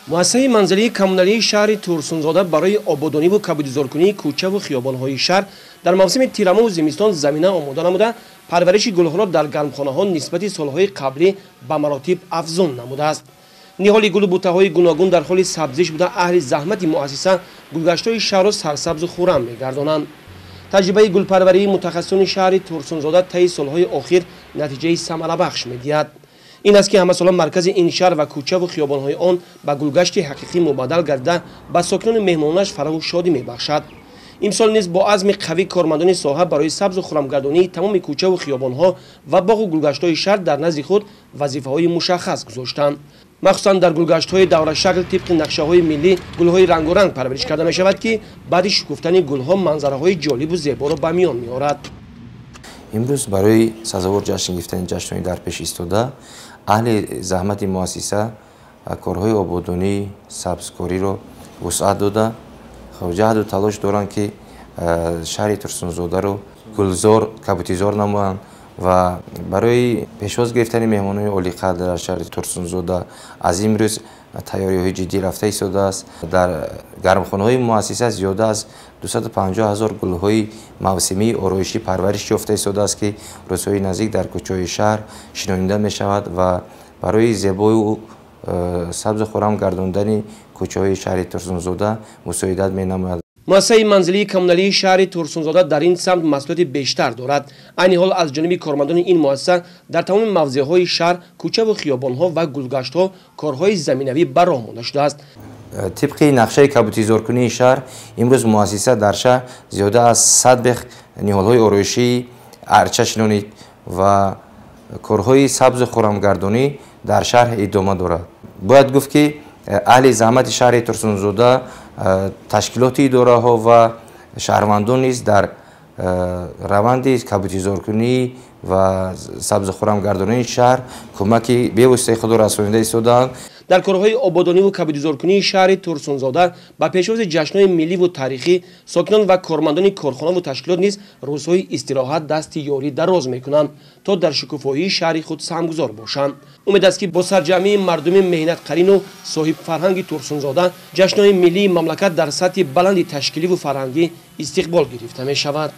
Муассисаи манзилии коммуналии шаҳри Турсунзода барои ободониву кабудизоркунии кӯчаву хиёбонҳои шаҳр дар мавсими тирамоҳу зимистон замина омода намуда, парвариши гулҳоро дар гармхонаҳо нисбати солҳои қаблӣ ба маротиб афзун намудааст. Ниҳоли гулу бутаҳои гуногун дар ҳоли сабзиш буда, аҳли заҳмати муассиса гулгаштҳои шаҳрро сарсабзу хуррам мегардонанд. Таҷрибаи гулпарварии мутахассисони шаҳри Турсунзода таи солҳои охир натиҷаи самарабахш медиҳад. Ин аст, ки ҳамасола маркази ин шаҳр ва кӯчаву хиёбонҳои он ба гулгашти ҳақиқӣ мубаддал гардида, ба сокинони меҳмонаш фараҳу шодӣ мебахшад. Имсол низ бо азми қавӣ кормандони соҳа барои сабзу хурамгардонии тамоми кӯчаву хиёбонҳо ва боғу гулгаштҳои шаҳр дар назди худ вазифаҳои мушаххас гузоштанд. Махсусан дар гулгаштҳои даврашакл тибқи нақшаҳои миллӣ гулҳои рангоранг парвариш карда мешавад, ки баъди шукуфтани гулҳо манзараҳои ҷолибу зеборо ба миён меорад. Имрӯз барои сазовор ҷашн гирифтани ҷашнҳои дар пеш истода аҳли заҳмати муассиса корҳои ободонӣ, сабзкориро вусъат дода, ҷаҳду талош доранд, ки шаҳри Турсунзодаро гулзор, кабутизор намоянд ва барои пешвоз гирифтани меҳмонони олиқадр дар шаҳри Турсунзода аз имрӯз тайёриҳои ҷиддӣ рафта истодааст. Дар гармхонаҳои муассиса зиёда аз 250 ҳазор гулҳои мавсимии ороишӣ парвариш ёфта истодааст, ки рӯзҳои наздик дар кӯчаҳои шаҳр шинонида мешавад ва барои зебою сабзу хуррам гардондани кӯчаҳои шаҳри Турсунзода мусоидат менамояд. Муассисаи манзилии коммуналии шаҳри Турсунзода дар ин самт масъулияти бештар дорад. Айни ҳол аз ҷониби кормандони ин муассиса дар тамоми мавзеъҳои шаҳр, кӯчаву хиёбонҳо ва гулгаштҳо корҳои заминавӣ ба роҳ монда шудааст. Тибқи нақшаи кабутизоркунии шаҳр имрӯз муассиса дар шаҳр зиёда аз 100 бех ниҳолҳои ороишии арча шинонид ва корҳои сабзу хуррамгардонӣ дар шаҳр идома дорад. Бояд гуфт, ки аҳли заҳмати шаҳри Турсунзода, ташкилоти идораҳо ва шаҳрвандон низ дар раванди кабутизоркунӣ ва сабзу хуррамгардонии шаҳр кӯмаки бевоситаи худро расонида истодаанд. Дар корҳои ободониву кабудизоркунии шаҳри Турсунзода ба пешвози ҷашнҳои милливу таърихӣ сокинон ва кормандони корхонаву ташкилот низ рӯзҳои истироҳат дасти ёрӣ дароз мекунанд, то дар шукуфоии шаҳри худ саҳмгузор бошанд. Умед аст, ки бо сарҷамъии мардуми меҳнатқарину соҳибфарҳанги Турсунзода ҷашнҳои миллии мамлакат дар сатҳи баланди ташкиливу фарҳангӣ истиқбол гирифта мешавад.